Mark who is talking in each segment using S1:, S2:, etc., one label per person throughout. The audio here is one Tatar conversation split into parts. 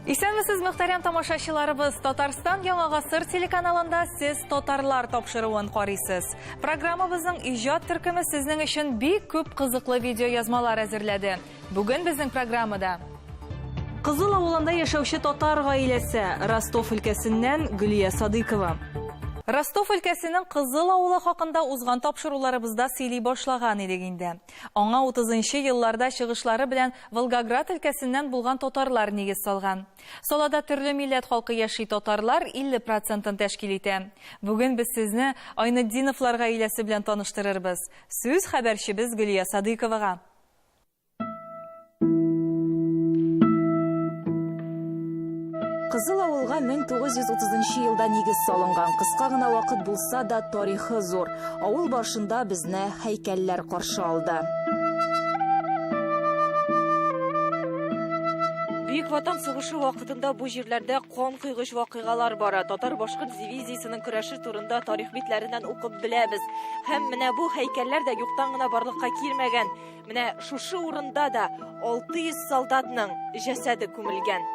S1: Исәнмесез, мөхтәрәм тамашачыларыбыз! Татарстан Яңа гасыр телеканалында сез Татарлар тапшыруын карыйсыз. Программабызның иҗат төркеме сезнең өчен бик күп кызыклы видеоязмалар әзерләде. Бүген безнең программада Кызыл авылында яшәүче татар гаиләсе, Ростов өлкәсеннән Гөлия Садыйкова. Ростов өлкәсенең Кызыл авылы хакында узган тапшыруларыбызда сөйли башлаган идек инде. Аңа утызынчы елларда чыгышлары белән Волгоград өлкәсеннән булган татарлар нигез салган. Салада төрле милләт халкы яши, татарлар 50 процентын тәшкил итә. Бүген без сезне Айнетдиновлар гаиләсе белән таныштырырбыз. Сүз хәбәрчебез Гөлия Садыйковага.
S2: Кызыл авылга 1930 елда нигез салынган. Кыска гына вакыт булса да, тарихы зур. Авыл башында безне һәйкәлләр каршы алды.
S3: Бөек Ватан сугышы вакытында бу җирләрдә канкойгыч вакыйгалар бара. Татар-башкорт дивизиясенең көрәше турында тарих битләреннән укып беләбез. Һәм менә бу һәйкәлләр дә юктан гына барлыкка килмәгән. Менә шушы урында да 600 солдатның җәсәде күмелгән.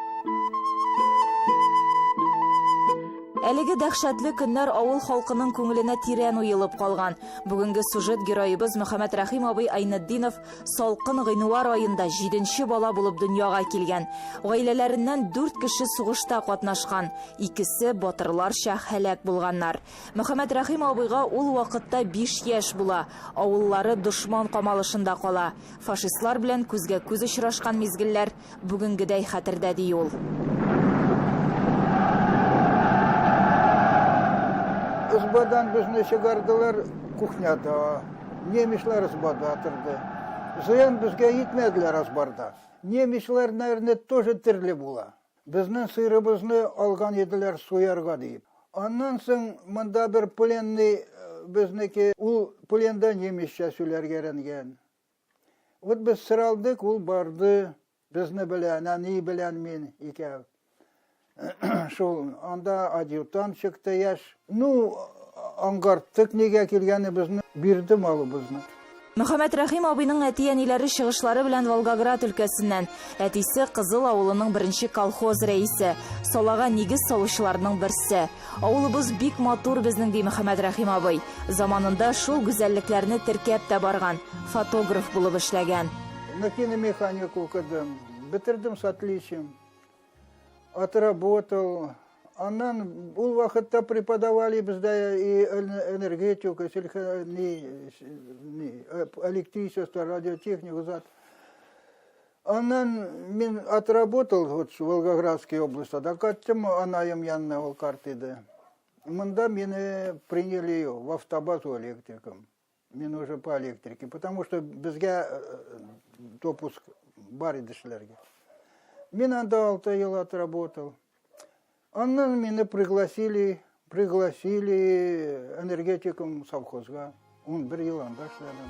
S2: Әлеге дәһшәтле көннәр авыл халкының күңеленә тирән уелып калган. Бүгенге сюжет героебыз Мөхәммәт Рәхим абый Айнетдинов салкын гыйнвар аенда җиденче бала булып дөньяга килгән. Гаиләләреннән дүрт кеше сугышта катнашкан, икесе батырларча һәлак булганнар. Мөхәммәтрәхим абыйга ул вакытта биш яшь була. Авыллары дошман камалышында кала. Фашистлар белән күзгә-күз очрашкан мизгелләр бүгенгедәй хәтердә, ди ул.
S4: Избадан безне чыгардылар кухняда. Немецлар избада торды. Зыян безгә итмәделәр азбарда. Немецлар, наверное, тоже терле була. Безнең сыерыбызны алган иделәр суярга диеп. Аннан соң монда бер пленный безнеке, ул пленда немецчә сөйләргә өйрәнгән. Вот без соралдык, ул барды, безне белән, әни белән мин икәү. Шул, анда адъютант чыкты яшь. Ну, аңгарттык нигә килгәнебезне, бирде малыбызны.
S2: Мөхәммәтрәхим абыйның әти-әниләре чыгышлары белән Волгоград өлкәсеннән. Әтисе, Кызыл авылының беренче колхоз рәисе, салага нигез салучыларның берсе. Авылыбыз бик матур безнең, ди Мөхәммәтрәхим абый. Заманында шул гүзәллекләрне теркәп тә барган, фотограф булып эшләгән.
S4: На киномеханик укыдым, бетердем с отличием. Отработал. Аннан ул вакытта преподавали бездә и энергетика, сельхо, ни, ни, электричество, радиотехнику зат. Аннан мин отработал вот в Волгоградской области, да каттым анаем янына ул карт иде. Монда мине приняли в автобазу электриком. Мин уже по электрике, потому что безгә э, допуск бар иде эшләргә. Мин анда 6 ел отработал. Аннан мине пригласили, пригласили энергетиком совхозга. 11 ел анда эшләдем.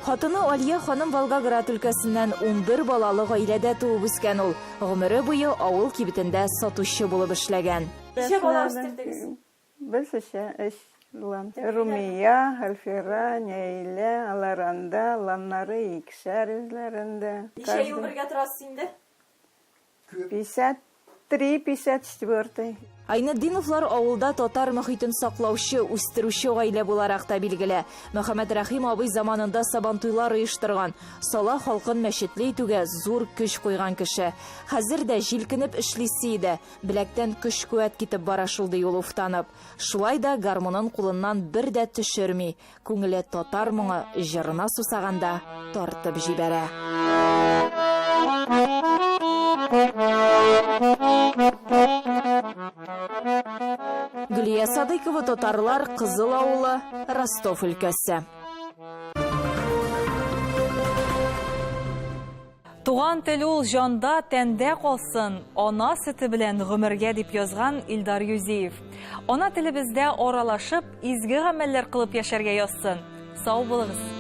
S2: Хатыны Алия ханым Волгоград өлкәсеннән 11 балалы гаиләдә туып үскән ул. Гомере буе авыл кибетендә сатучы булып эшләгән.
S3: Ничә бала үстердегез?
S5: Без өчә, өч улан. Румия, Альфира, Нәилә, алар анда, ланнары икешәр үзләрендә.
S3: Ничә ел бергә торасыз инде?
S5: 53, 54.
S2: Айнетдиновлар авылда татар мохитен саклаучы, үстерүче гаилә буларак та билгеле. Мөхәммәтрәхим абый заманында Сабантуйлар оештырган, сала халкын мәчетле итүгә зур көч куйган кеше. Хәзер дә җилкенеп эшлисе иде. Беләктән көч-куәт китеп бара шул, ди ул уфтанып. Шулай да гармунын кулыннан бер дә төшерми, күңеле татар моңы җырына сусаганда тартып җибәрә. Гөлия Садыйкова, Татарлар, Кызыл авылы, Ростов өлкәсе.
S1: Туган тел ул җанда, тәндә калсын, ана сөте белән гомергә, дип язган Илдар Юзиев. Ана телебездә аралашып, изге гамәлләр кылып яшәргә язсын. Сау булыгыз!